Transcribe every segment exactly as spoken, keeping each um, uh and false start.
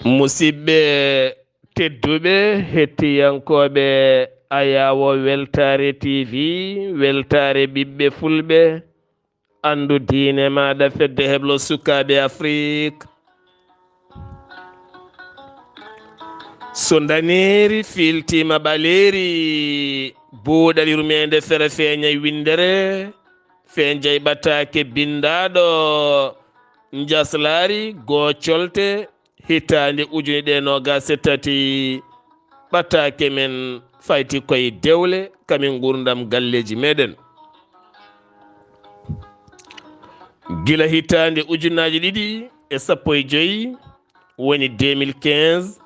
Musidɓe tedduɓe, hettiyankooɓe Ayaawo Weltaare T V, Weltaare ɓiɓɓe Fulɓe, anndu diine maaɗa, Fedde Heblo Sukaaɓe Afrik. So ndaneeri fiiltiima ɓaleeri, buuɗal yurmeende fere feeñay winndere, feeñay ɓataake binndaaɗo, njaslaari goo colte, hitaande ujune ɗe noogaas e tati, ɓataake men fayti koye dewle, kamin nguurndam galleeji meɗen. Gila hitaande ujunaaji ɗiɗi e sappo e joy, woni deux mille quinze,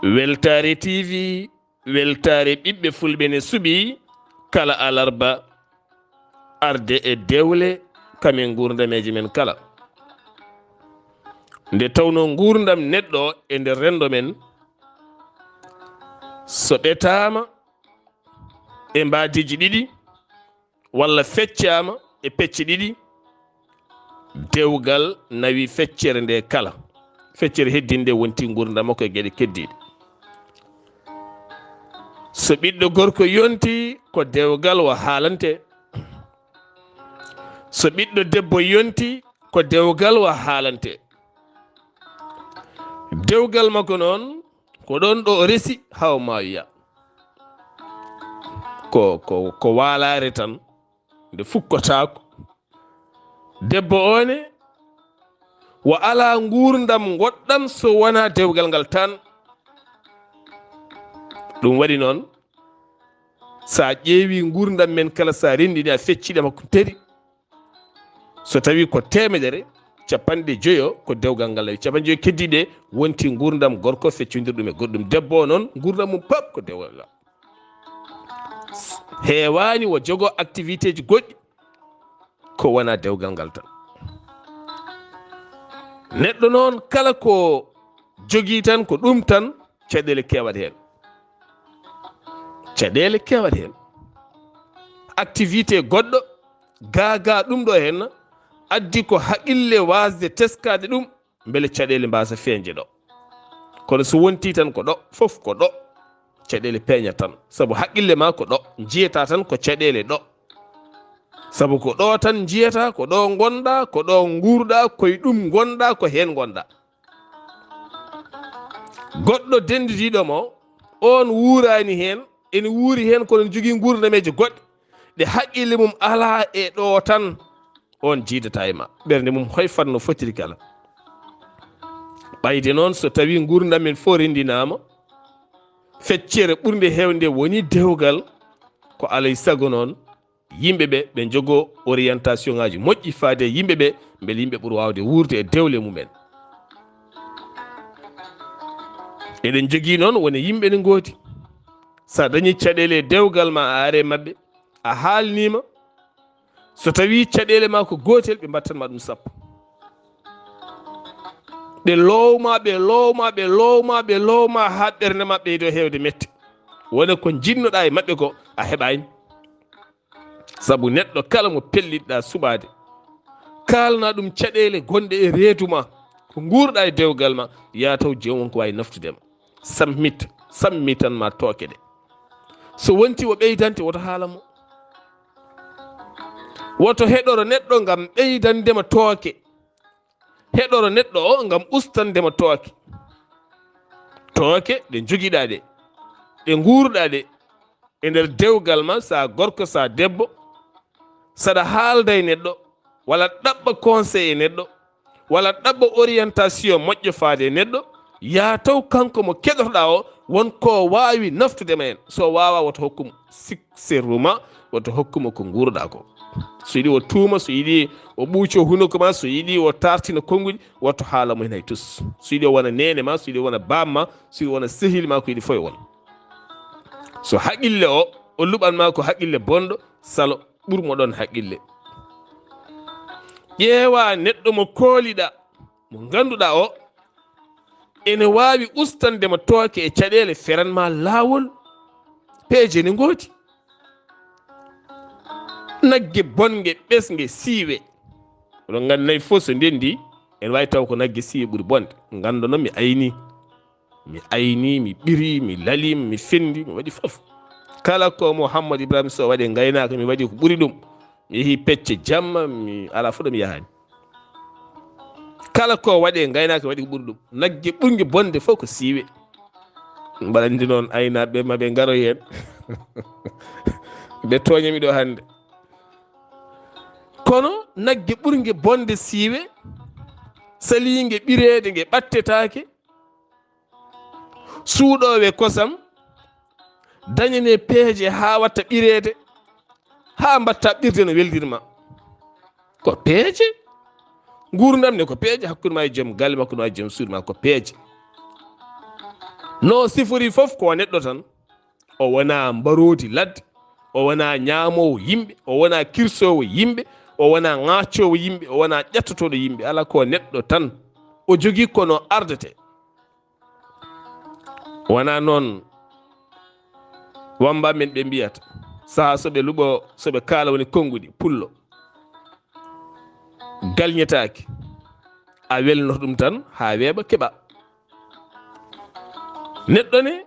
Weltaare T V, Weltaare ɓiɓɓe Fulɓe ne suɓi kala alarba arde e dewle kamin nguurdameeji men kala. Nde tawnoo nguurndam neɗɗo e nder renndo men, so ɓetaama e mbaadiiji ɗiɗi, walla feccaama e pecce ɗiɗi, dewgal nawi feccere nde kala. Feccere heddinde wonti nguurndam makko e geɗe keddiiɗe. So ɓiɗɗo gorko yonti, ko dewgal wa haalante. So ɓiɗɗo debbo yonti, ko dewgal wa haalante. Dewgal makko noon, ko ɗoon ɗo o resi haa o maayoya. Ko, ko, ko waalaare tan, nde fukkotaako. Debbo o ne, wa alaa nguurndam ngoɗɗam so wonaa dewgal ngal tan. Ɗum waɗi noon, so a ƴeewi nguurndam men kala, so a renndini, a feccii ɗam hakkunde tati, so tawi ko teemedere, capanɗe joyo ko dewgal ngal nawi. Capanɗe joyo keddiiɗe wonti nguurndam gorko feccondirɗum e goɗɗum. Debbo o noon, nguurndam mum pap ko dewgal ngal. Heewaani wo jogo activité ji goɗɗi ko wonaa dewgal ngal tan. Neɗɗo noon, kala ko jogii tan, ko ɗum tan, caɗeele keewat heen. Caɗeele keewat heen. Activité goɗɗo, gaagaa ɗum ɗo heen, addi ko haqille waasde teskaade ɗum, mbele caɗeele mbaasa feeñde ɗo. Kono so wontii tan ko ɗo, fof ko ɗo, caɗeele peeñat tan. Sabu haqille ma ko ɗo, njiyataa tan ko caɗeele ɗo. Sabu ko ɗo tan njiyataa, ko ɗo ngonɗaa, ko ɗo nguurɗaa, ko e ɗum ngonɗaa, ko heen ngonɗaa. Goɗɗo denndidiiɗo mo, oon wuuraani heen, ene wuuri heen, kono ne jogii nguurdameeje goɗɗe, ɗe haqqille mum alaa e ɗo tan, oon jiidataa e ma. Ɓernde mum hoyfat no fotiri kala. Ɓayde noon, so tawii nguurndam men fof renndinaama, feccere ɓurnde heewde woni dewgal, ko alay sago noon, yimɓe ɓe, ɓe njogoo orientation ŋaaji moƴƴi faade e yimɓe ɓe, mbele yimɓe ɓura waawde wuurde e dewle mumen. Eɗen njogii noon wone yimɓe ne ngoodi. So a dañii caɗeele e dewgal ma, a are maɓɓe, a haalniima, so tawii caɗeele ma ko gootel, ɓe mbattan ma ɗum sappo. Ɓe loowma, ɓe loowma, ɓe loowma, ɓe loowma, haa ɓernde ma ɓeydo heewde mette. Wone ko njiɗnoɗaa e maɓɓe ko, a heɓaani. Sabu neɗɗo kala mo pellitɗaa suɓaade, kaalna ɗum caɗeele gonɗe e reedu ma, ko nguurɗaa e dewgal ma, yaa taw joomum ko waawi naftude ma. Sammit, sammitan ma tooke ɗe. So wonti o ɓeydante, woto haala mo. Woto heɗoro neɗɗo ngam ɓeydande ma tooke. Heɗoro neɗɗo o ngam ustande ma tooke. Tooke ɗe njogiɗaa ɗe, ɗe nguurɗaa ɗe, e nder dewgal ma, so a gorko, so a debbo, saɗa haalda e neɗɗo, walla ɗaɓɓa conseil e neɗɗo, walla ɗaɓɓa orientation moƴƴo faade e neɗɗo, yaa taw kanko mo keɗotoɗaa o, won ko waawi naftude ma heen. So waawaa, woto hokku mo sik-, sirru ma, woto hokku mo ko nguurɗaa ko. So yiɗi o tuuma, so yiɗi o ɓuuco hunuko ma, so yiɗi o taartina konnguɗi, woto haala mo heen hay tus. So yiɗi o wona neene ma, so yiɗi o wona baam ma, so yiɗi o wona sehil ma, ko yiɗi fof e won. So haqqille o, o luɓan ma ko haqqille bonɗo, salo ɓur mo ɗon haqqille. Ƴeewa neɗɗo mo kooliɗaa, mo ngannduɗaa o, ene waawi ustande ma tooke e caɗeele, feran ma laawol, peeje ne ngoodi. Nagge bonnge, ɓesnge, siiwe. Oɗon nganndi nayi fof so ndenndi, En wawi taw ko nagge siwe ɓuri bonde. Nganndu noon mi ayni. Mi ayni, mi ɓiri, mi lali, mi fendi, mi waɗi fof. Kala ko Mouhammad Ibrahima Sow waɗi e ngaynaaka, mi waɗi ko ɓuri ɗum. Mi yehi pecce jamma, mi ala fof ɗo mi yahani. Kala ko waɗi e ngaynaaka, waɗi ko ɓuri ɗum. Nagge ɓurge bonde fof ko siwe. Mbaɗa anndi noon aynaaɓe ma ɓe ngaro heen. Ɓe tooña mi ɗo hannde. Kono nagge ɓurge bonde siwe, saliinge ɓireede nge ɓattetaake, suuɗoowe kosam, dañane peeje haa watta ɓireede, haa mbatta ɓirde no weldirma. Ko peeje. Nguurndam ne ko peeje, hakkunde ma e joom galle ma, hakkunde ma e joom suudu ma ko peeje. No sifori fof ko neɗɗo tan. O wonaa mbaroodi ladde, o wonaa ñaamoowo yimɓe, o wonaa kirsoowo yimɓe, o wonaa ŋaaccoowo yimɓe, o wonaa ƴattotooɗo yimɓe. Alaa ko neɗɗo tan. O jogii ko no ardete. Wonaa noon wamba men ɓe mbiyata, sahaa so ɓe luɓo, so ɓe kaala woni konnguɗi, pullo. Galñetaaki. A welnoto ɗum tan haa weeɓa keɓa. Neɗɗo ne,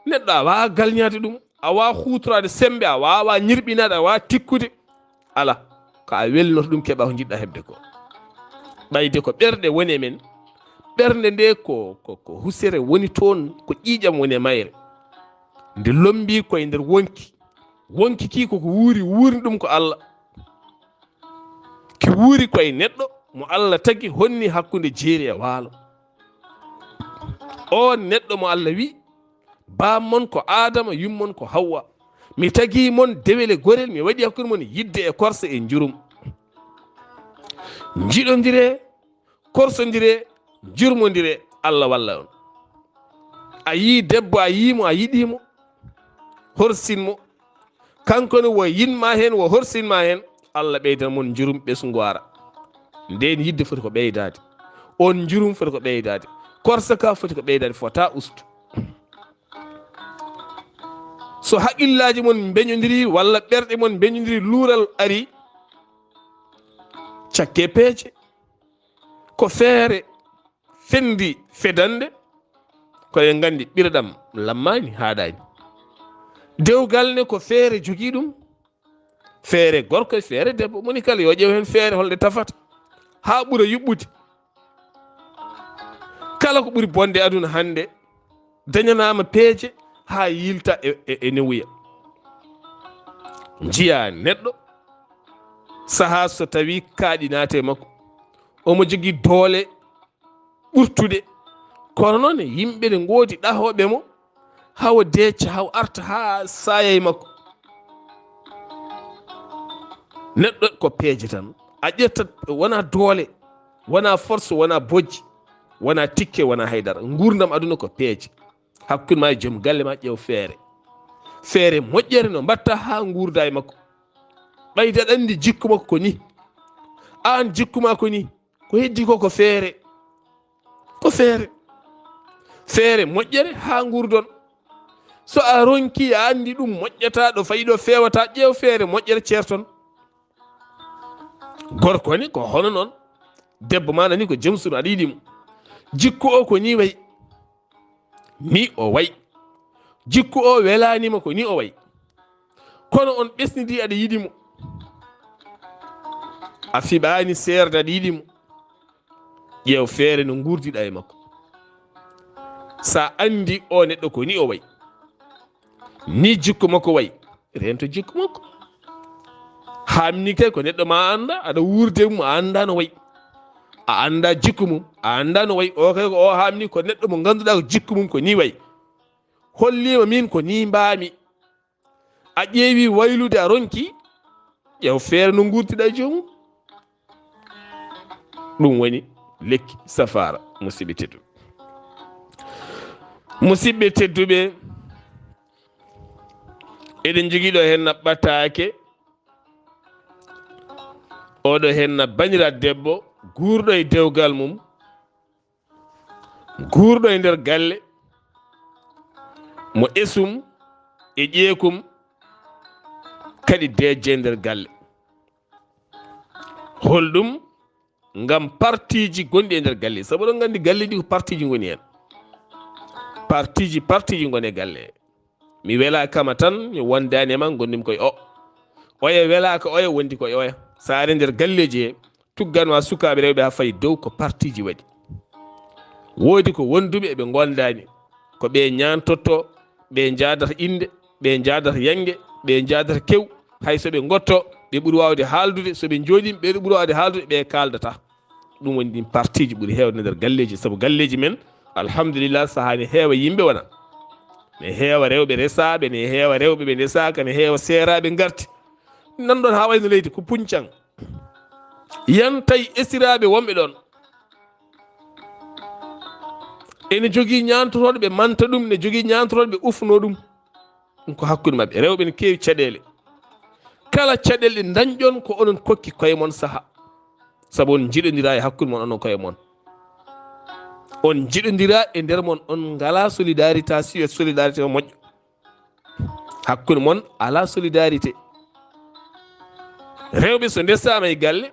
neɗɗo a waawa galñaade ɗum, a waawa huutoraade semmbe, a waawa ñirɓinaade, a waawa tikkude. Alaa, ko a welnoto ɗum keɓa ko njiɗɗa heɓde ko. Ɓayde ko ɓerɗe woni e men, ɓernde nde ko, ko, ko husere woni toon, ko ƴiiƴam woni e mayre. Nde lommbi koye nder wonki. Wonki ki koko wuuri, wuurni ɗum ko Allah. Ki wuuri koye neɗɗo mo Allah tagi, honni hakkunde jeeri e waalo. On neɗɗo mo Allah wi, baam mon ko Aadama, yummon ko Hawwa. Mi tagi mon dewel e gorel, mi waɗi hakkunde mon yidde e korsa e njurum. Njiɗondire, korsondire, njurmondire, Allah walla on. A yii debbo, a yii mo, a yiɗii mo, horsin mo. Kanko ne wo yinma heen, wo horsinma heen, Allah ɓeydan mon njurum ɓesngu ara. Ndeen yidde foti ko ɓeydaade. On njurum foti ko ɓeydaade. Korsa ka foti ko ɓeydaade, fota ustu. So haqillaaji mon mbeñondiri walla ɓerɗe mon mbeñondiri, luural ari, cakke peeje. Ko feere fendi fedande, ko en nganndi ɓirɗam lammaani, haaɗaani. Dewgal ne ko feere jogii ɗum, feere gorko e feere debbo, moni kala yo ƴeew heen feere holɗe tafata, haa ɓura yuɓɓude. Kala ko ɓuri bonde aduna hannde, dañanaama peeje haa yilta e, e, e newuya. Njiyaa neɗɗo, sahaa so tawii kaaɗi naati e makko, omo jogii doole ɓurtude, kono noon yimɓe ne ngoodi ɗahooɓe mo, hawa deeca, hawa arta haa saaya e makko. Neɗɗo ko peeje tan. A ƴettat, wonaa doole, wonaa force, wonaa bojji, wonaa tikke, wonaa haydara. Nguurndam aduna ko peeje. Hakkunde ma e joom galle ma, ƴeew feere. Feere moƴƴere no mbatta haa nguurda e makko. Ɓayde aɗa anndi jikku makko ko ni. Aan jikku ma ko ni. Ko heddi ko, ko feere. Ko feere. Feere moƴƴere haa nguurdon. So a ronki, a anndi ɗum moƴƴata, ɗo fayi ɗo feewata, ƴeew feere moƴƴere ceerton. Gorko ni ko hono noon. Debbo ma nani ko joom suudu, aɗa yiɗi mo. Jikku o ko ni wayi. Ni o wayi. Jikku o welaani mo, ko ni o wayi. Kono on ɓesnidi, aɗa yiɗi mo. A fiɓaani seerde, aɗa yiɗi mo. Ƴeew feere no nguurdiɗa e makko. Sa anndi o neɗɗo ko ni o wayi, ni jikku makko wayi, reento jikku makko. Haamni kay ko neɗɗo ma annda, aɗa wuurde mum, a annda no wayi. A annda jikku mum, a annda no wayi. O kay ko o haamni ko neɗɗo mo ngannduɗaa ko jikku mum ko ni wayi. Holliima min ko ni mbaami. A ƴeewi waylude, a ronki, ƴeew feere no nguurdiɗa e joomum. Ɗum woni lekki safaara, musidɓe tedduɓe. Musidɓe tedduɓe, eɗen njogii ɗo henna ɓataake. Oɗo henna banndiraa debbo guurɗo e dewgal mum, guurɗo e nder galle, mo esum e ƴeekum, kadi deejje e nder galle. Holɗum ngam partiji gonɗi e nder galle. Sabu oɗon nganndi galleji ko partiji ngoni heen. Partiji, partiji ngoni e galle. Mi wela kama tan, mi wondani e ma, ngonɗum koye o. Oya welaaka, oya wondi koye oya. So ari nder galleji he, tugganma sukaaɓe rewɓe haa fayi dow ko partiji waɗi. Woodi ko wonduɓe ɓe ngondani. Ko ɓe ñaantotto, ɓe njaadata innde, ɓe njaadata yannge, ɓe njaadata kew. Hay so ɓe ngotto, ɓe ɓuri waawde haaldude. So ɓe njooɗii, ɓe ɓuri waawde haaldude, ɓe kaaldata. Ɗum woni ɗin partiji ɓuri heewde nder galleji, sabu galleji men, alhamdulillah, sahaa ne heewa yimɓe wona. Ne heewa rewɓe resaaɓe, ne heewa rewɓe ɓe ndesaaka, ne heewa seeraaɓe ngarti. Nan ɗon haa wayno leydi ko puñcan. Yan tawi esiraaɓe wonɓe ɗon. Ene jogii ñaantotooɗo ɓe manta ɗum, ne jogii ñaantotooɗo ɓe ufnoo ɗum. Ɗum ko hakkunde maɓɓe. Rewɓe ne keewi caɗeele. Kala caɗeele ɗe ndañɗon ko onon kokki koye mon saha. Sabu on njiɗondira e hakkunde mon onon koye mon. On njiɗondira e nder mon, on ngala solidarité, si e solidarité o moƴƴo. Hakkunde mon ala solidarité. Rewɓe so ndesama e galle,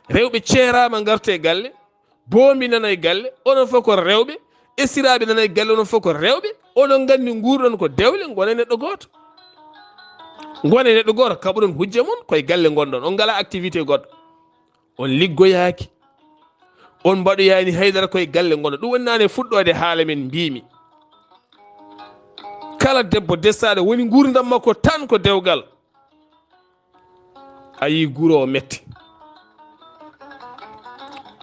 rewɓe ceerama ngarte e galle, boombi nana e galle, onon fof ko rewɓe, esiraaɓe nana e galle, onon fof ko rewɓe, oɗon nganndi nguurɗon ko dewle, ngone neɗɗo gooto. Ngone neɗɗo gooto, kaɓuɗon hujja mon, koye galle ngonɗon, on ngala activité goɗɗo. On liggoyaaki, on mbaɗoyaani haydara, koye galle ngonɗon. Ɗum woni nane fuɗɗoode haala men mbimi. Kala debbo desaɗo woni nguurndam makko tan ko dewgal. A yii guro o metti.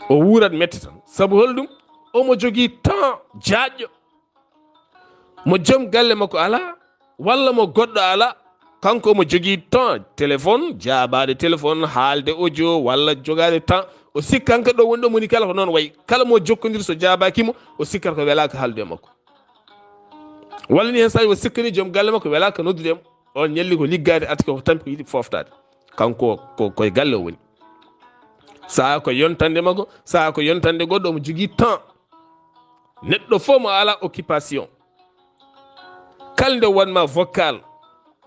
O wuurat metti tan. Sabu holɗum? Omo jogii temps jaajƴo. Mo joom galle makko alaa, walla mo goɗɗo alaa, kanko omo jogii temps, téléphone, jaabaade téléphone, haalde audio, walla jogaade temps. O sikka kanko ɗo woni ɗo moni kala ko noon wayi. Kala mo jokkondir so jaabaaki mo, o sikkata ko welaaka haaldude e makko. Walla ni heen saaji o sikkani joom galle makko welaaka noddude mo. On ñalli ko liggaade, arti ko tampi ko yiɗi fooftaade. Kanko ko koye galle o woni. Saha ko yontande makko, saha ko yontande goɗɗo, omo jogii temps. Neɗɗo fof mo ala occupation. Kala nde wanma vocal,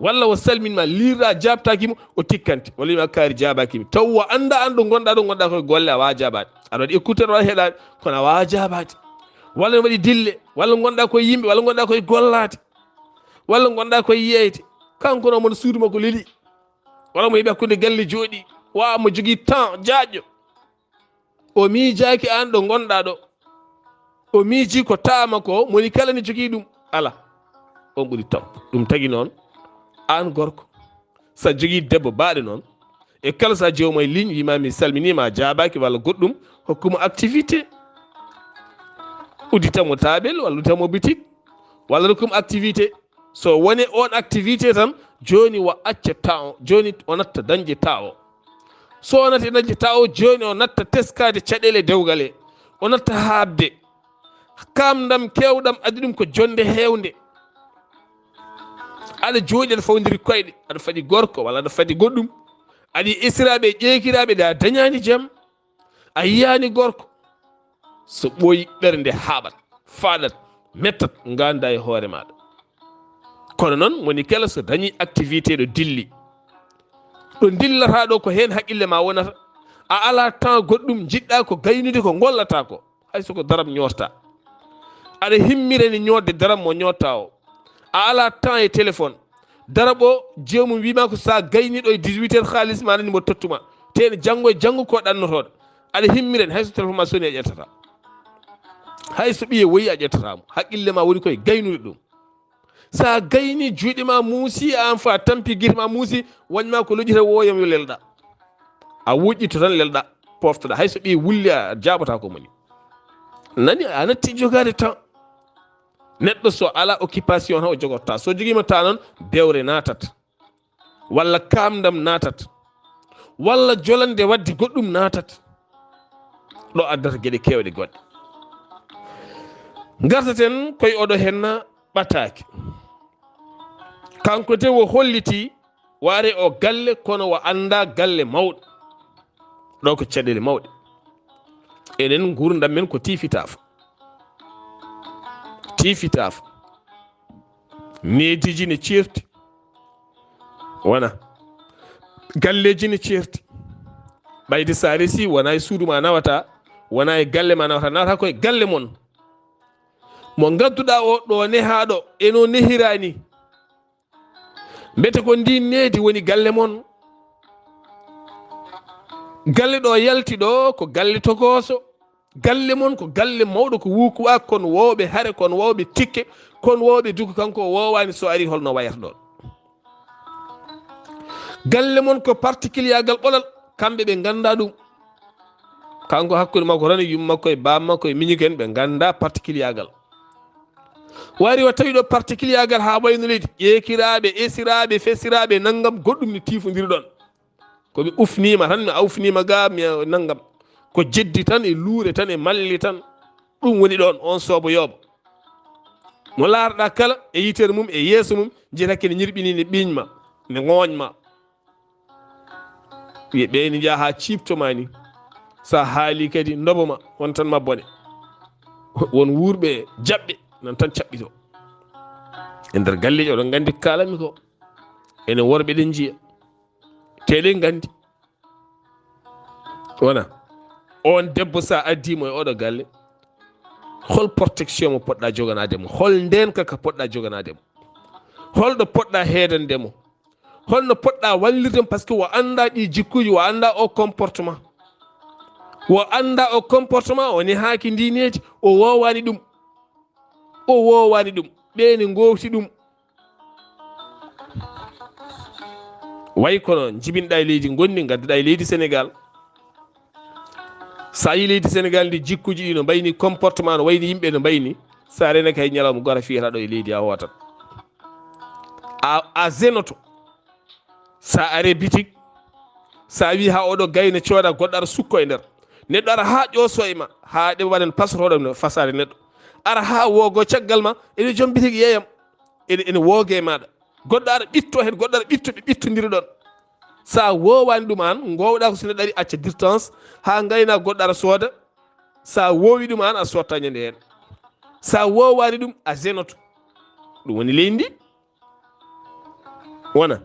walla o salminma, liirɗa, jaabtaaki mo, o tikkanti. Walla wima kaari jaabaaki mo. Taw o annda an ɗo ngonɗa ɗo, ngonɗa koye golle, a wawa jaabaade. Aɗa waɗi écouteur, waɗa heɗaade, kono a wawa jaabaade. Walla ne waɗi dille, walla ngonɗa koye yimɓe, walla ngonɗa koye gollaade. Walla ngonɗa koye yeyde. Kanko no mon suudu makko leli. Walla mo heɓi hakkunde galle jooɗi. Wa mo jogii temps jaajƴo. O miijaaki aan ɗo ngonɗaa ɗo. O miijii ko taama ko, moni kala ne jogii ɗum. Ala. On ɓuri tampude. Ɗum tagi noon, aan gorko, so a jogii debbo baaɗo noon, e kala so a jeewmo e ligne, wiima mi salminiima, a jaabaaki walla goɗɗum, hokku mo activité. Uddita mo taabel walla uddita mo bitik, walla rokku mo activité. So woni on activité tan, jooni wa acca tawo, jooni o natta dañde tawo. So o natti dañde tawo, jooni o natta teskaade caɗeele dewgal he, o natta haaɓde. Kaamɗam keewɗam adii ɗum ko jonnde heewnde. Aɗa jooɗi, aɗa fawndiri koyɗe, aɗa faɗi gorko walla aɗa faɗi goɗɗum. Aɗa yiya esiraaɓe e ƴeekiraaɓe, nde a dañaani jam, a yiyaani gorko. So ɓooyi, ɓernde haaɓat, faaɗat, mettat, ngaannda e hoore maaɗa. Kono noon, moni kala so dañii activité ɗo dilli, ɗo dillata ɗo, ko heen haqqille ma wonata. A alaa temps goɗɗum, njiɗɗa ko gaynude ko ngollataa ko. Hay so ko daram ñoorta. Aɗa himmirani ñootde daram mo ñootta o. A alaa temps e téléphone. Darab o, joomum wiima ko so a gayni ɗo e dix-huit heures, haalis ma nani mo tottuma. Te ene janngo e janngo ko ɗannotoɗo. Aɗa himmirani, hay so téléphone ma soni a ƴettata. Hay so ɓiye woyi a ƴettata mo. Haqqille ma woni koye gaynude ɗum. So a gayni, juuɗe ma muusi, an fof a tampi, gite ma muusi, wañma ko loƴƴita, woyam yo lelɗa. A woƴƴito tan lelɗa, poftoɗa. Hay so ɓiye wulli a jaaɓata ko moni. Nani, a natti jogaade temps. Neɗɗo so ala occupation tan o jogorta. So jogiima temps noon, bewre naatat. Walla kaamɗam naatat. Walla jolande waɗde goɗɗum naatat. Ɗo addata geɗe keewɗe goɗɗe. Ngartaten koye oɗo henna ɓataake. Kanko de o holliti waare o galle, kono o annda galle mawɗo. Ɗo ko caɗeele mawɗe. Enen nguurndam men ko tiifitaafo. Tiifitaafo. Neediji ne ceerti. Wona. Galleji ne ceerti. Ɓayde sa resi, wona e suudu ma nawata, wona e galle ma nawata, nawata koye galle mon. Mo ngannduɗaa o ɗo nehaaɗo, e no nehiraani. Mbete ko ndin needi woni galle mon. Galle ɗo yalti ɗo, ko galle tokooso. Galle mon ko galle mawɗo, ko wuukuwa, kon wowɓe hare, kon wowɓe tikke, kon wowɓe duko, kanko o wowaani, so ari holno wayata ɗon. Galle mon ko particulier gal ɓolal, kamɓe ɓe ngannda ɗum. Kanko hakkunde makko tan e yumma makko e baaba makko e miñiken, ɓe ngannda particulier gal. Wari o tawi ɗo particulier gal haa wayno leydi, ƴeekiraaɓe, esiraaɓe, fesiraaɓe, nanngam, goɗɗum ne tiifondiri ɗon. Ko mi ufniima tan, mi awfniima ga, mi nanngam. Ko jeddi tan e luure tan e malli tan. Ɗum woni ɗon, on soobo yoobo. Mo laarɗa kala e yitere mum, e yeeso mum, njiyata kene ñirɓini ne ɓiiñ ma, ne ŋooñ ma. Wiye ɓe ne njaha haa ciipto ma ni. Sa haali kadi ndobo ma, won tan ma bone. Won wuurɓe jaɓɓe, nan tan caɓɓito. E nder galleeji, oɗon nganndi ko kaalanmi ko. Enen worɓe ɗen njiya. Te eɗen nganndi. Wona. On debbo sa addi mo e oɗo galle, hol protection mo poɗɗa joganaade mo? Hol ndeenka ka poɗɗa joganaade mo? Holɗo poɗɗa heedande mo? Holno poɗɗa wallirde mo? Parce que o annda ɗi jikkuuji, o annda o comportement. O annda o comportement, o nehaaki ndi needi, o wowaani ɗum. O wowaani ɗum. Ɓe ne ngowti ɗum. Way kono jibinɗa e leydi ngonndi, ngadduɗa e leydi Sénégal. Sa yi leydi Sénégal ndi, jikkuuji ɗi no mbayni, comportement no wayni, yimɓe no mbayni, sa renake hay ñalawma goto a fiyata ɗo e leydi a hootat. A, a zenoto. Sa are bitik, sa wi ha oɗo gayna cooda, goɗɗo ara sukko e nder. Neɗɗo ara ha ƴooso e ma, ha ɗe waɗan pasroɗo no fasade neɗɗo. Ara ha wogo caggal ma, ene joom bitik yeeyam, ene, ene wooge maɗa. Goɗɗo ara ɓitto hen, goɗɗo ara ɓitto, ɓe ɓittodiri ɗon. Sa wowani ɗum an, gowɗa ko so neɗɗo ari acca distance, ha gayna goɗɗo ara sooda. Sa wowi ɗum an, a sotta ñande hen. Sa wowani ɗum, a zenoto. Ɗum woni leydi ndi. Wona.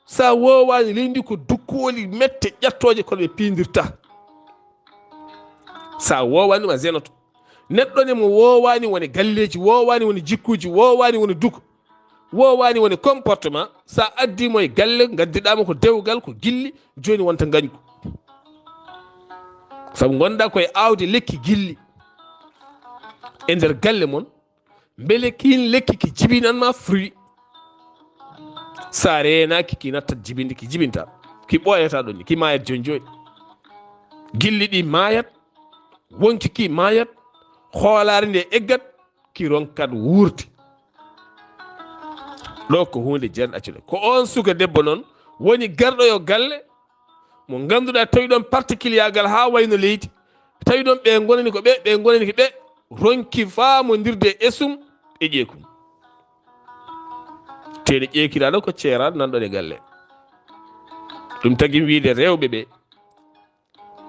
Sa wowani leydi ndi, ko dukkooli mette ƴattooje kono ɓe piindirta. Sa wowani ɗum, a zenoto. Neɗɗo ne mo wowani woni galleeji, wowani woni jikkuuji, wowani woni duko, wowani woni comportement. Sa addi mo e galle, ngaddiɗa mo ko dewgal, ko gilli, joni wonta ngañgu. Sabu ngonɗa koye awde lekki gilli e nder galle mon, mbele kiin lekki ki jibinan ma fruit? Sa reenaaki, ki nattat jibinde, ki jibinta, ki ɓooyata ɗon, ki maayat joni joni. Gilli ɗi maayat, wonki ki maayat, hoolaare nde eggat, ki ronkat wuurde. Ɗo ko huunde jarde accude. Ko on suka debbo noon woni garɗo yo galle, mo ngannduɗaa tawi ɗon particulier gal haa wayno leydi, tawi ɗon ɓe ngonani ko ɓe, ɓe ngonani ko ɓe, ronki faamondirde e sum e ƴeekum. Te nde ƴeekiraaɗo ko ceeraaɗo nanɗo e galle. Ɗum tagi wiide rewɓe ɓe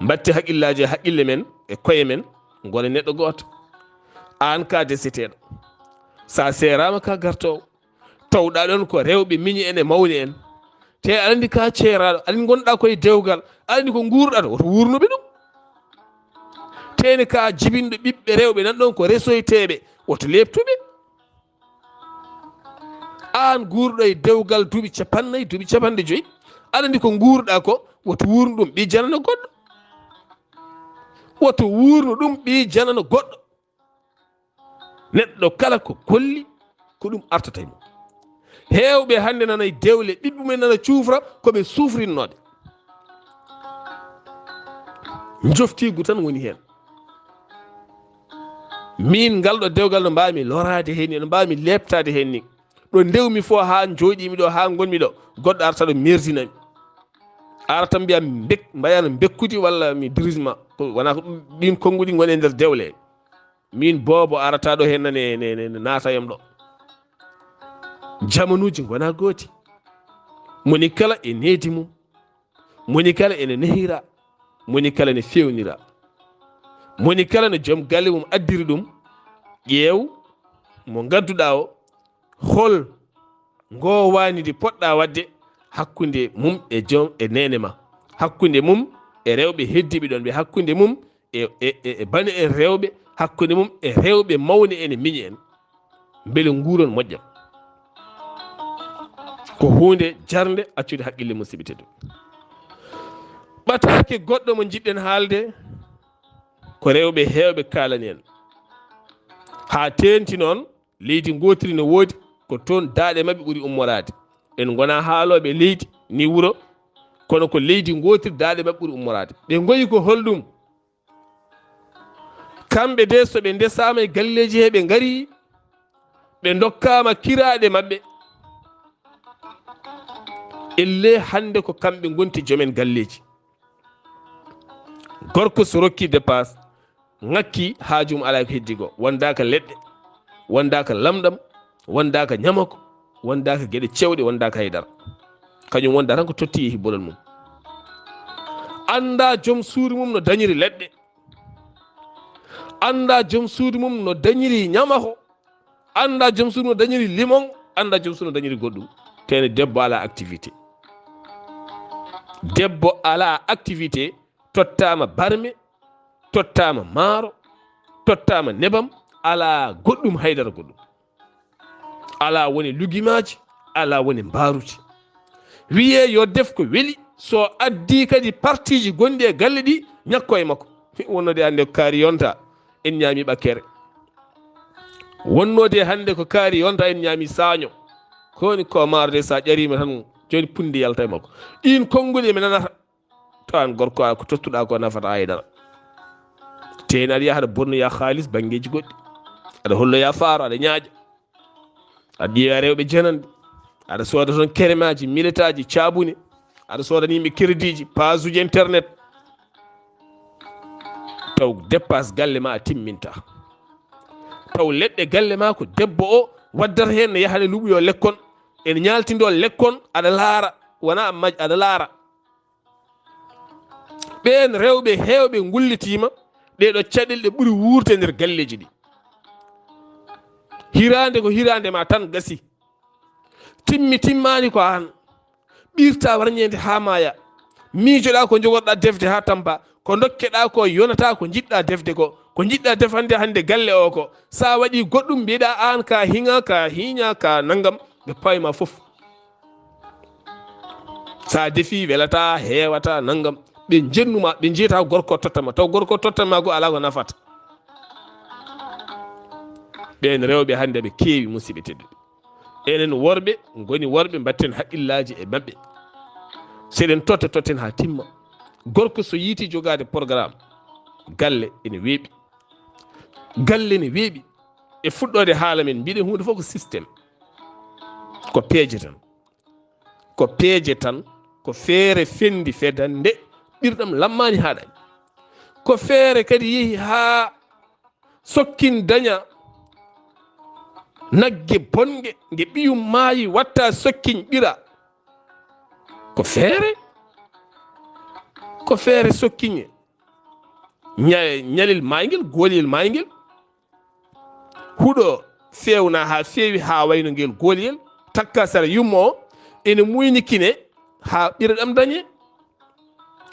mbatti haqqillaaji e haqqille men e koye men, ngona neɗɗo gooto. Aan ka deseteeɗo. Sa seeraama ka gartoowo. Tawɗa ɗon ko rewɓe miñi en e mawni en. Te aɗa anndi ka ceeraaɗo, aɗa anndi ngonɗa koye dewgal, aɗa anndi ko nguurɗa to, woto wuurnuɓe ɗum. Te ne ka jibinɗo ɓiɓɓe rewɓe nan ɗon ko resoyteeɓe, woto leeptuɓe. Aan guurɗo e dewgal duuɓi capannayyi, duuɓi capanɗe joyi, aɗa anndi ko nguurɗa ko, woto wuurnu ɗum ɓii janano goɗɗo. Woto wuurnu ɗum ɓii janano goɗɗo. Neɗɗo kala ko golli, ko ɗum artata e mum. Heewɓe hannde nana e dewle, ɓiɓɓe mumen nana cuufra ko ɓe suufrinnoode. Njoftiigu tan woni heen. Min ngal ɗo dewgal no mbaawmi loraade heen ni, no mbaawmi leeptaade heen ni. Ɗo ndewmi fof haa njooɗiimi ɗo, haa ngonmi ɗo, goɗɗo arta ɗo merdinami. Arata mbiya mbek-, mbayano mbekkudi walla mi dirisma. Ko wona ko ɗum, ɗin konnguɗi ngoni e nder dewle. Min boobo arata ɗo heen ne, ne, ne, ne naata yam ɗo. Jamanuuji ngona gooti. Moni kala e needi mum. Moni kala ene nehira. Moni kala ne fewnira. Moni kala no joom galle mum addiri ɗum. Ƴeew mo ngadduɗa o. Hol ngowani ndi poɗɗa waɗde hakkunde mum e joom, e neene ma, hakkunde mum e rewɓe heddiiɓe ɗon ɓe hakkunde mum e, e, e, e bane en rewɓe, hakkunde mum e rewɓe mawni en e miñi en. Mbele nguuron moƴƴa. Ko huunde jarnde accude haqqille musiɓɓe tedduɓe. Ɓataake goɗɗo mo njiɗɗen haalde, ko rewɓe heewɓe kaalani en. Haa teenti noon, leydi ngootiri no woodi, ko toon daaɗe maɓɓe ɓuri ummoraade. En ngonaa haalooɓe leydi ni wuro, kono ko leydi ngootiri daaɗe maɓɓe ɓuri ummoraade. Ɓe ngoyi ko holɗum? Kamɓe de, so ɓe ndesaama e galleeji he ɓe ngari, ɓe ndokkaama kiraaɗe maɓɓe. Ellee hannde ko kamɓe ngonti joomen galleeji. Gorko so rokki dépasse, ŋakki haaju mum alaa ko heddi ko, wondaaka leɗɗe, wondaaka lamɗam, wondaaka ñamako, wondaaka geɗe cewɗe, wondaaka haydara. Kañum wonda tan ko totti yehi bolol mum. Annda joom suudu mum no dañiri leɗɗe. Annda joom suudu mum no dañiri ñamako. Annda joom suudu no dañiri limon. Annda joom suudu no dañiri goɗɗum. Tene debbo alaa activité. Debbo alaa activité, tottaama barme, tottaama maaro, tottaama nebam, alaa goɗɗum haydara goɗɗum. Alaa woni lugimaaji, alaa woni mbaaruuji. Wiyee yo def ko weli, so addii kadi partiiji gonɗi e galle ɗi, ñakko e makko. Wonnode hannde ko kaari yonta, en ñaami ɓakkere. Wonnode hannde ko kaari yonta, en ñaami saaño. Ko woni ko maaro de, so a ƴariima tan, jooni punndi yalta e makko. Ɗiin konnguɗi ɓe nanata. Tawan gorko a ko tottuɗa ko nafata haydara. Teni aɗa yaha aɗa bonnoya haalis banngeeji goɗɗi. Aɗa holloya faaro, aɗa ñaaƴa. Aɗa ƴeewa rewɓe jananɓe. Aɗa sooda toon keremaaji, miletaaji, caabune. Aɗa soodani yimɓe créditji, page uji internet. Taw dépasse galle ma a timminta. Taw leɗɗe galle ma ko debbo o waddata heen, ne yaha ne luɓoyo lekkon. Ene ñaaltindo lekkon, aɗa laara, wona a maj-, aɗa laara. Ɓeen rewɓe heewɓe ngullitiima, ɗee ɗoo caɗeele ɗe ɓuri wuurde nder galleeji ɗi. Hiraande ko hiraande ma tan gasi. Timmi timmaani ko aan. Ɓirta warñeende haa maaya. Miijoɗaa ko njogorɗaa defde haa tampa. Ko ndokkeɗaa ko yonataa ko njiɗɗaa defde ko. Ko njiɗɗaa defande hannde galle o ko. So a waɗii goɗɗum mbiyeɗaa aan ka hiŋa, ka hiiña, ka nanngam. Ɓe pawi ma fof. Sa defi welata, heewata, nanngam. Ɓe njennuma, ɓe njiyata gorko tottama. Taw gorko tottama ko alaa ko nafata. Ɓeen rewɓe hannde ɓe keewi, musiɓɓe tedduɓe. Enen worɓe ngoni worɓe, mbatten haqqillaaji e maɓɓe. So eɗen totta, totten haa timma. Gorko so yiiti jogaade programme, galle ene weeɓi. Galle ne weeɓi. E fuɗɗoode haala men, mbiɗen huunde fof ko système. Ko peeje tan. Ko peeje tan, ko feere fendi fedande, ɓirɗam lammaani haaɗaani. Ko feere kadi yehi haa sokkin daña nagge bonge, nge ɓiyum maayi, watta sokkin ɓira. Ko feere, ko feere sokkiŋe. Ña-, ñalel maayngel, gooliyel maayngel. Huɗo fewna haa feewi, haa wayno ngel gooliyel, takka sara yummo o, ene muyni kine haa ɓira ɗam dañe.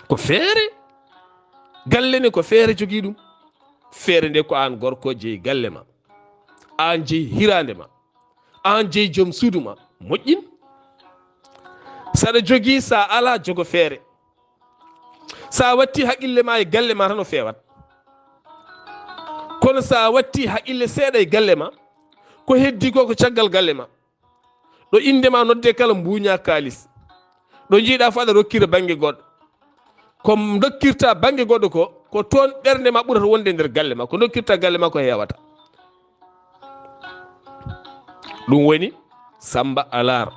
Ko feere. Galle ne ko feere jogii ɗum. Feere nde ko aan gorko jeyi galle ma. Aan jeyi hiraande ma. Aan jeyi joom suudu ma. Moƴƴin. Saɗa jogii, sa alaa, jogo feere. Sa watti haqqille ma e galle ma tan o feewat. Kono sa watti haqqille seeɗa e galle ma, ko heddi ko ko caggal galle ma. Ɗo innde ma nodde kala mbuuña kaalis. Ɗo njiiɗa fof aɗa rokkira bannge goɗɗo. Ko dokkirta bannge goɗɗo ko, ko toon ɓernde ma ɓurata wonde nder galle ma. Ko dokkirta galle ma ko heewata. Ɗum woni Samba Alaar.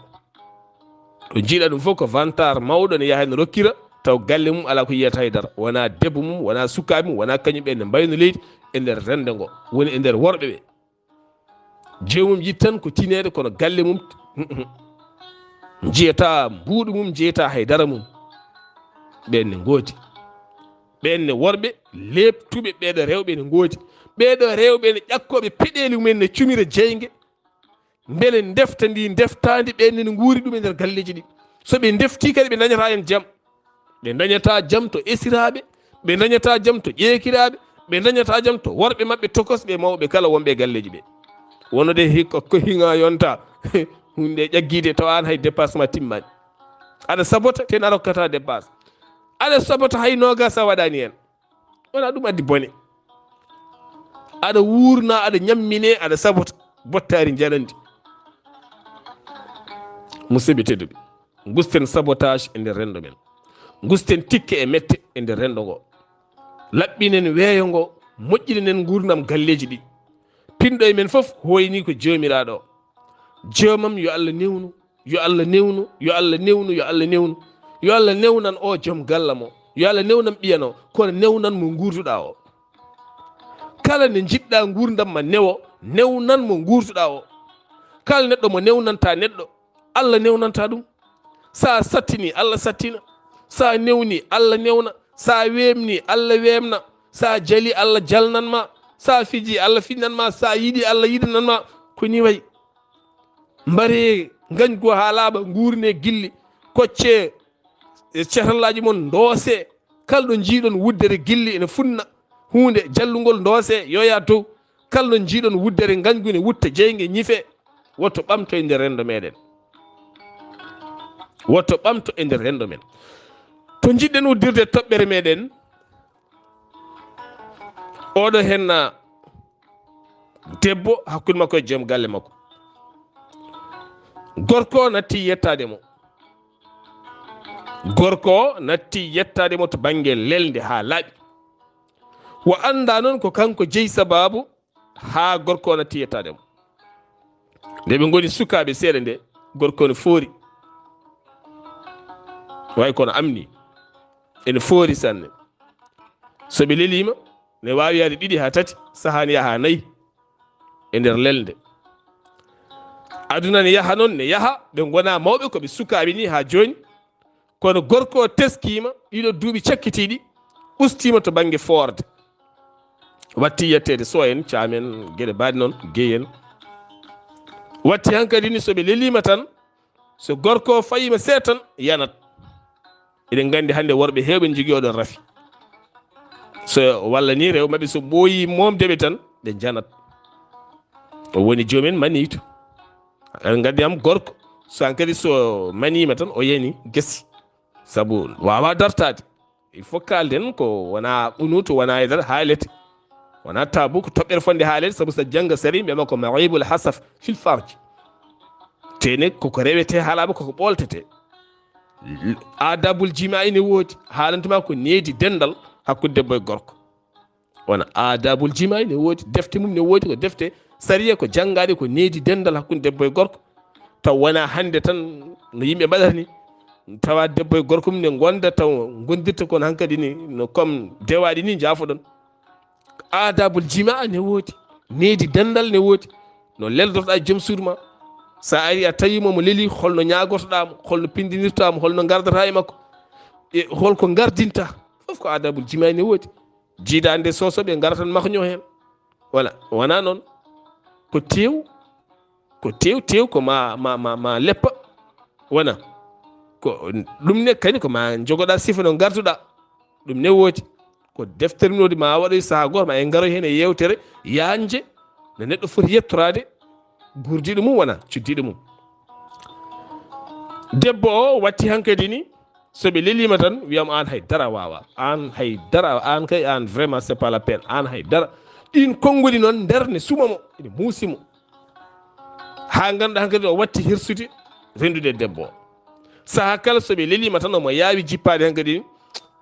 Ɗo njiiɗa ɗum fof ko vantar mawɗo ne yaha ne rokkira, taw galle mum alaa ko yiyata e dara. Wona debbo mum, wona sukaaɓe mum, wona kañum ɓe ne mbayno leydi e nder rende ngo. Woni e nder worɓe ɓe. Joomum yiɗi tan ko tineede, kono galle mum, njiyata mbuuɗu mum, njiyata hay dara mum. Ɓeen ne ngoodi. Ɓeen ne worɓe leeptuɓe, ɓeeɗo rewɓe ne ngoodi. Ɓeeɗo rewɓe ne ƴakkooɓe peɗeeli mumen ne cumira jeynge. Mbele ndefta ndi ndeftaandi, ɓeen ne nguuri ɗum e nder galleeji ɗi. So ɓe ndeftii kadi ɓe ndañata heen jam. Ɓe dañataa jam to esiraaɓe, ɓe dañataa jam to ƴeekiraaɓe, ɓe dañataa jam to worɓe maɓɓe tokosɓe e mawɓe kala wonɓe e galleeji ɓe. Wonde hikka ko hiŋa yonta, huunde ƴaggiide tawa aan hay dépasse ma timmaani. Aɗa sabota, te a rokkataa dépasse. Aɗa sabota hay noogas a waɗaani heen. Wona ɗum addi bone. Aɗa wuurna, aɗa ñammine, aɗa sabota. Bottaari njanandi. Musidɓe tedduɓe, ngusten sabotage e nder renndo men. Ngusten tikke e mette e nder renndo ngo. Laɓɓinen weeyo ngo, moƴƴininen nguurndam galleeji ɗi. Pinɗo e men fof hooyni ko Joomiraaɗo o. Joomam yo Allah newnu, yo Allah newnu, yo Allah newnu, yo Allah newnu. Yo Allah newnan o joom galla mo. Yo Allah newnan ɓiyano, kono newnan mo nguurduɗaa o. Kala ne njiɗɗaa nguurndam ma newo, newnan mo nguurduɗaa o. Kala neɗɗo mo newnanta neɗɗo, Allah newnanta ɗum. Sa sattini, Allah sattina. Sa newni, Allah newna. Sa weemni, Allah weemna. Sa jali, Allah jalnan ma. Sa fiji, Allah fijnan ma. Sa yiɗi, Allah yiɗanan ma. Ko ni wayi. Mbare ngañgu haa laaɓa, nguurne gilli, kocce e cehrallaaji mon, ndoose. Kala ɗo njiiɗon wuddere gilli ene funna, huunde jallungol, ndoose, yoya dow. Kala ɗo njiiɗon wuddere ngañgu ne wutta, jeynge ñife, woto ɓamto e nder renndo meɗen. Woto ɓamto e nder renndo men. To njiɗɗen uddirde toɓɓere meɗen, oɗo henna debbo hakkunde makko e joom galle makko. Gorko natti yettaade mo. Gorko natti yettaade mo to bannge lelnde haa laaɓi. O annda noon ko kanko jeyi sabaabu haa gorko natti yettaade mo. Nde ɓe ngoni sukaaɓe seeɗa nde, gorko ne foori. Way kono amni. Ene foori sanne. So ɓe leliima, ne waawi yahde ɗiɗi haa tati, sahaa ne yaha haa nayi e nder lelnde. Aduna ne yaha noon, ne yaha, ɓe ngona mawɓe, ko ɓe sukaaɓe ni haa jooni. Kono gorko o teskiima, ɗiɗo duuɓi cakkitiiɗi, ustiima to bannge foorde. Watti yetteede so en, caamen, geɗe baaɗe noon, gey en. Watti hankadi ni so ɓe leliima tan, so gorko o fayiima seeɗa tan, yanat. Eɗen nganndi hannde worɓe heewɓe ne njogii oɗon rafi. So walla ni rewɓe maɓɓe so ɓooyi moomde ɓe tan, ɓe njanat. O woni joomen maniitu. Eɗen nganndi am gorko, so hankadi so maniima tan, o yani gasi. Sabu waawa dartaade. Il faut kaalden ko wona qunuutu, wona e nder haalete. Wona tabu ko toɓɓere fonde haalede, sabu so jannga sari, mbiyama ko maibul hasaf fil farj. Tene koko rewete haalama, koko ɓoltete. Adabul jima'i ne woodi, haalantuma ko needi denndal hakkunde debbo e gorko. Wona adabul jima'i ne woodi, defte mum ne woodi, ko defte sariya, ko janngaɗe, ko needi denndal hakkunde debbo e gorko. Taw wona hannde tan no yimɓe mbaɗata ni, tawa debbo e gorko mum ne ngonda, taw ngondirta kono hankadi ni no comme dewaɗi ni, jaafoɗon. Adabul jimaa ne woodi, needi denndal ne woodi, no leldotoɗa e joom suudu ma. Sa ari a tawi mo, mo leli, holno ñaagortoɗa mo, holno pindinirta mo, holno ngardata e makko, e holko ngardinta, fof ko adabul jimaa ne woodi. Jiidaande soso ɓe ngara tan mahño heen. Wala, wona noon. Ko tew, ko tew, tew ko ma, ma, ma, ma leppa. Wona. Ko ɗum ne kadi ko ma jogoɗa sifa no ngarduɗa. Ɗum ne woodi. Ko deftere mum woodi ma waɗoy saha goto ma en ngaroy heen e yewtere yaajnde no neɗɗo foti yettoraade gurdiɗo mum wona cuddiɗo mum. Debbo o watti hankadi ni, so ɓe leliima tan, wiyam aan hay dara a waawaa. Aan hay dara, aan kay, aan vraiment, c'est pas la peine. Aan hay dara. Ɗiin konnguɗi noon nder ne suma mo, ene muusi mo. Haa ngannduɗaa hankadi o watti hirsude renndude debbo o. Sahaa kala so ɓe leliima tan, omo yaawi jippaade hankadi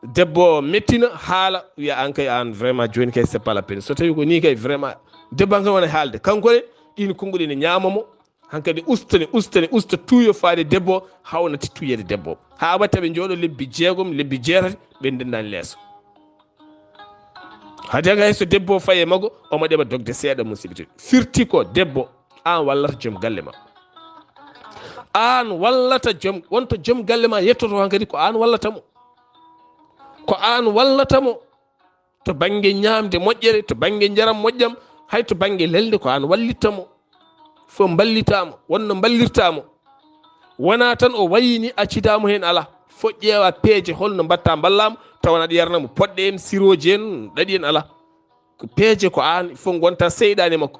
debbo o mettina, haala, wiya aan kay, aan vraiment, jooni kay, c'est pas la peine. So tawii ko nii kay, vraiment, debbo hankadi wona haalde. Kanko ne, ɗiin konnguɗi ne ñaama mo, hankadi usta, ne usta, ne usta, tuuyo faade debbo o, hawnati tuuyeede debbo o. Haa watta ɓe njooɗo lebbi jeegom, lebbi jeetati, ɓe ndenndaani leeso. Hade hay so debbo o fayi e makko, omo ɗeɓa dogde seeɗa, musidɓe tedduɓe. Firti ko debbo, aan wallata joom galle ma. Aan wallata joom, wonto joom galle ma yettoto hankadi ko aan wallata mo. Ko aan wallata mo. To bannge ñaamde moƴƴere, to bannge njaram moƴƴam, hay to bannge lelnde ko aan wallitta mo. Fof mballitaama, wonno mballirtaamo. Wonaa tan o wayini accidaamo heen, alaa. Fof ƴeewa peeje holno mbatta mballamo, tawana aɗa yarana mo poɗɗe en, sirooji en, ɗaɗi en ala. Ko peeje ko an, il faut ngonta seyɗaane makko.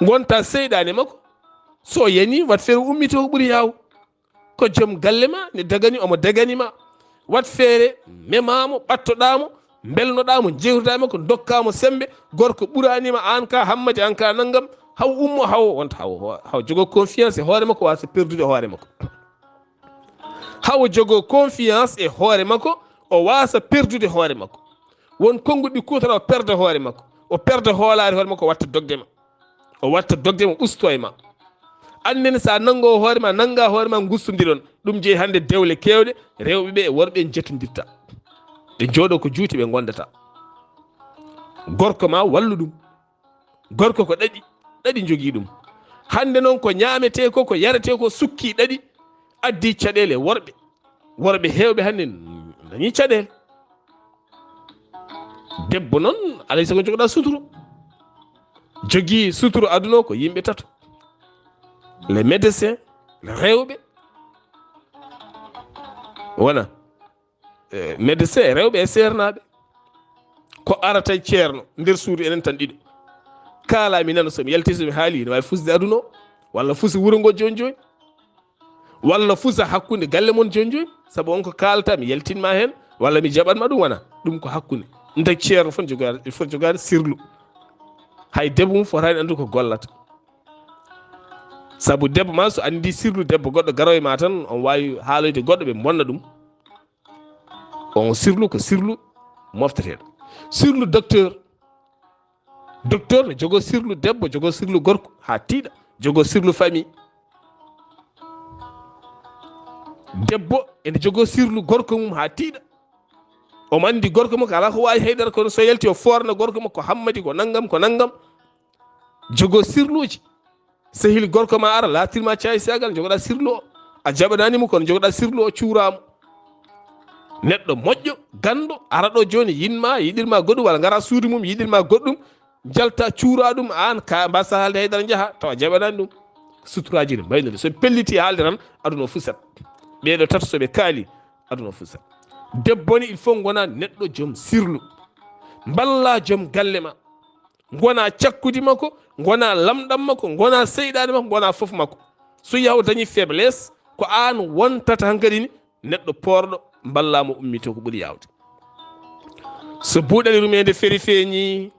Ngonta seyɗaane makko. So yani, wat feere ummito ko ɓuri yaw. Ko joom galle ma, ne dagani, omo dagani ma. Wat feere memamo, ɓattoɗamo, mbelnoɗamo, jewtoɗa makko, dokkamo sembe, gorko ɓuranima, an ka hammadi, an ka nanngam, haw ummo, haw wonta, haw, haw jogo confiance e hoore makko, wasa perdude hoore makko. Haw jogo confiance e hoore makko, o wasa perdude hoore makko. Won konnguɗi kuutata o perda hoore makko, o perda hoolaare hoore makko, o watta dogde ma. O watta dogde ma, usto e ma. Annden sa nanngo hoore ma, nannga hoore ma, ngustondiron. Ɗum jeyi hannde dewle keewɗe, rewɓe ɓe e worɓe en jetondirta. Ɓe jooɗo ko juuti ɓe ngondata. Gorko ma wallu ɗum. Gorko ko ɗaɗi, ɗaɗi jogii ɗum. Hannde noon ko ñaametee ko, ko yaretee ko sukki ɗaɗi, addi caɗeele worɓe. Worɓe heewɓe hannde dañi caɗeele. Debbo noon, alay sago jogoɗa suturu. Jogii suturu aduna o ko yimɓe tato. Les médecins, rewɓe. Wona, eh, médecin, rewɓe e seernaaɓe. Ko arata e ceerno nder suudu enen tan ɗiɗo. Kaala mi nana, so mi yalti, so mi haali, ne waawi fusde aduna o, walla fusa wuro ngo jooni jooni. Walla fusa hakkunde galle mon jooni jooni, sabu on ko kaalata, mi yaltinma heen, walla mi jaɓanma ɗum, wona ɗum ko hakkunde. Nde ceerno fof jogaade, il faut jogaade sirlu. Hay debbo mum fotaani anndude ko gollata. Sabu debbo ma so anndi sirlu debbo goɗɗo garoy ma tan, on waawi haaloyde goɗɗo ɓe bonna ɗum. On sirlu ko sirlu mofteteeɗo. Sirlu docteur. Docteur ne jogo sirlu debbo, jogo sirlu gorko haa tiiɗa, jogo sirlu famille. Debbo ene jogo sirlu gorko mum haa tiiɗa. Omo anndi gorko makko alaa ko waawi haydara, kono so yalti o foorna gorko makko, ko hammadi, ko nanngam, ko nanngam. Jogo sirluuji. Sehil gorko ma ara, laatirma caayi seegal, jogoɗa sirlu o. A jaɓanaani mo, kono jogoɗa sirlu o, cuuraa mo. Neɗɗo moƴƴo, ganndo, ara ɗo jooni, yiɗma, yiɗirma goɗɗum, walla ngara suudu mum, yiɗirma goɗɗum, jalta, cuura ɗum, aan ka mbasa haalde haydara, njaha, tawa jaɓanaani ɗum. Suturaaji ne mbayno ni. So ɓe pelliti haalde tan, aduna o fusat. Ɓeeɗo tato so ɓe kaali, aduna o fusat. Debbo ne, il faut ngona neɗɗo joom sirlu. Mballa joom galle ma. Ngona cakkudi makko, ngona lamɗam makko, ngona seyɗaane makko, ngona fof makko. So yahu dañi faiblesse, ko aan wontata hankadi ni neɗɗo poorɗo, mballa mo ummito ko ɓuri yaawde. So buuɗali rumeende feri feeñi,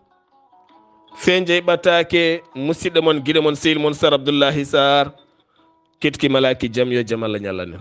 feenjay ɓataake, musidɗo mon, giɗo mon, sehil mon, Sar Abdullahi Sar, ketki malaaki jam, yo jam Allah ñallan en.